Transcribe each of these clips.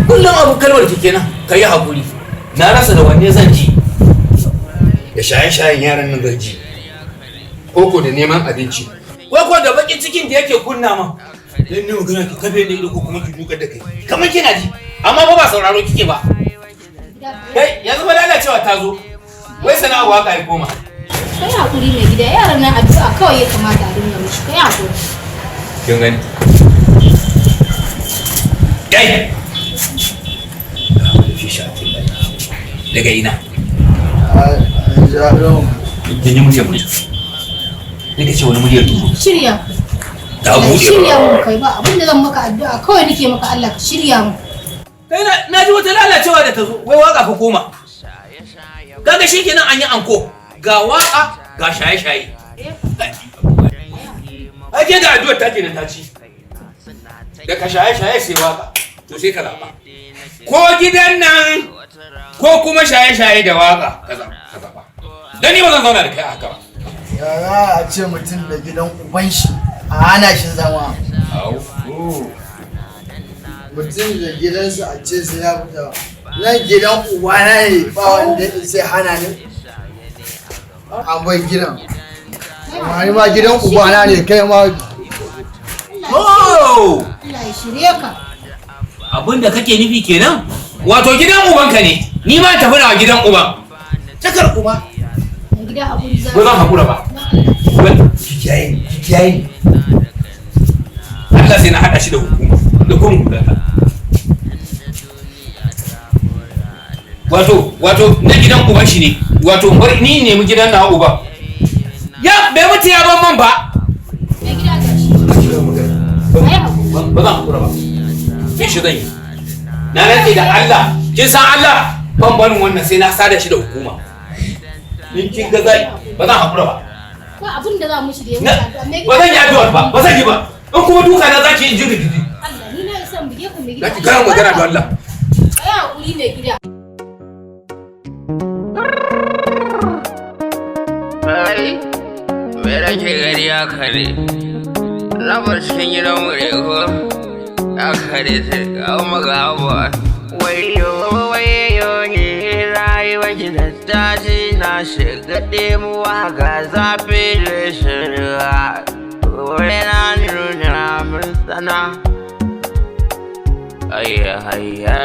Kullum abu kalmar ki kenan, ka yi haƙuri. Na rasa da wanne zan ji. Da shaye-shayen yaran nan zan ji, koko da neman abinci, ko da bakin cikin da yake kunna ma. Dan ne magana, ki kafe da ido ko kuma ki dukar da kai kamar kina ji, amma ba sauraro kike ba. Kai, yanzu ba lalacewa ta zo, wai sana'a waka ya koma. Kai hakuri, mai gida, yaran nan addu'a kawai ya kamata a dinga mishi. Kai hakuri. Kin gani? Kai, daga ina? Kin yi muryar mutum ne, ka ce wani muryar dubu. Shirya. Ta Allah buɗe. Shirya mu. Kai, ba abin da zan maka, addu'a kawai nake maka, Allah ka shirya mu. Kai, na ji wata lalacewa da ta zo, wai waka ka koma. Kaga shikenan, an yi anko, ga waka ga shaye-shaye. Ake da addu'ar ta kenan ta ci. Da ka shaye-shaye sai waka, to sai ka zaɓa. Ko gidan nan ko kuma shaye-shaye da waka, ka zaɓa. Ka zaɓa. Dan ni ba zan zauna da kai a haka ba. Ya za a ce mutum da gidan uban shi a hana shi zama? Au. Mutum da gidansa a ce sai ya fita. Nan gidan ubana ne, ba wanda sai hana ni. An bar gidan. Amma ni ma gidan ubana ne, kai ma. Oh! Allah ya shirye ka. Abin da kake nufi kenan? Wato gidan ubanka ne, ni ma tafi na gidan uban. Cakar uba. Mai gida, hakuri za. Ba zan haƙura ba. Ki kiyaye ni, ki kiyaye ni. Allah sai na haɗa shi da hukuma da kuma hulata. Wato na gidan uban shi ne, wato bar ni nemi gidan na uba. Ya bai mutu ya ban man ba. Mai gida, gashi. Ai hakuri. Ba zan haƙura ba. Me shi zan yi? Na rantse da Allah, kin san Allah, ban barin wannan sai na sada shi da hukuma. In kin ga zai, ba zan haƙura ba. Ba abin da za mu shi da ya Na- wuce addu'a. Mai gida. Ba zan yi addu'ar ba, ba zan yi ba. In kuma duka na zaki, in ji rigidi. Allah, ni na isa in buge ku, mai gida. Zaki gaya magana da Allah. Ai hakuri, mai gida. Ai, me nake gani haka ne? Na bar cikin gidan mu ne ko? Haka ne, sai ga maka abuwa. Wayo, wayo ne rayuwar gidan daji, na shiga ɗemuwa, ga zafi da shirya. Wai na nuna mun sana. Ayya, hayya,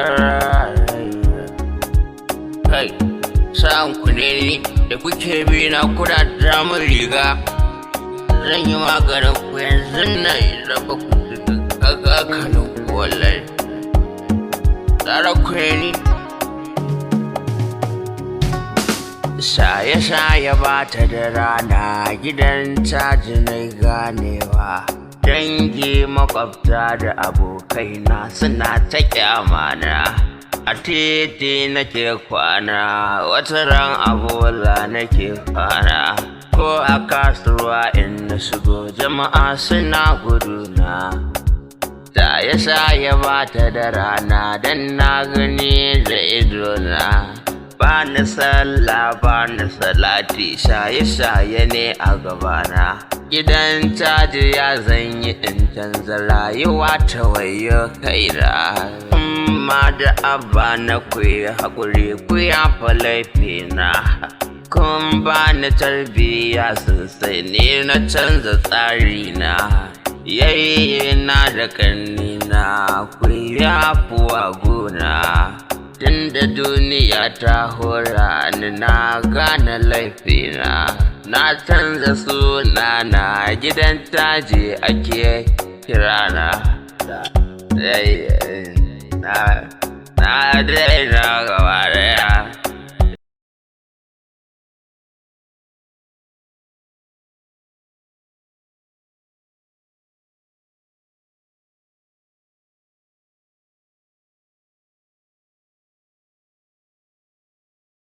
kai. Sa'an ku ne ni da kuke bi na kuna damun riga. Zan yi maganin ku yanzu nan, raba ku daga kakanin ku wallahi. Tsara ku ne ni. Shaye-shaye ba ta da rana, gidan caji na ganewa. Dangi, makwabta da abokaina suna ta kyamana. A titi nake kwana, wata ran a bola nake kwana. Ko a kasuwa in na shigo, jama'a suna guduna. Shaye-shaye ba ta da rana, don na gani da idona. Ba ni sallah, ba ni salati, shaye-shaye ne a gabana. Gidan caji, ya zan yi in canza rayuwa ta? Wayo kaina. Amma da abba na, ku yi haƙuri, ku yafa laifina. Kun ba ni tarbiyya sosai, ne na canza tsarina. Yayyena da ƙannina, ku yafuwa gona. Tunda duniya ta hora ni, na gane laifina. Na canza sunana, gidan caji ake kirana. Na daina gaba daya.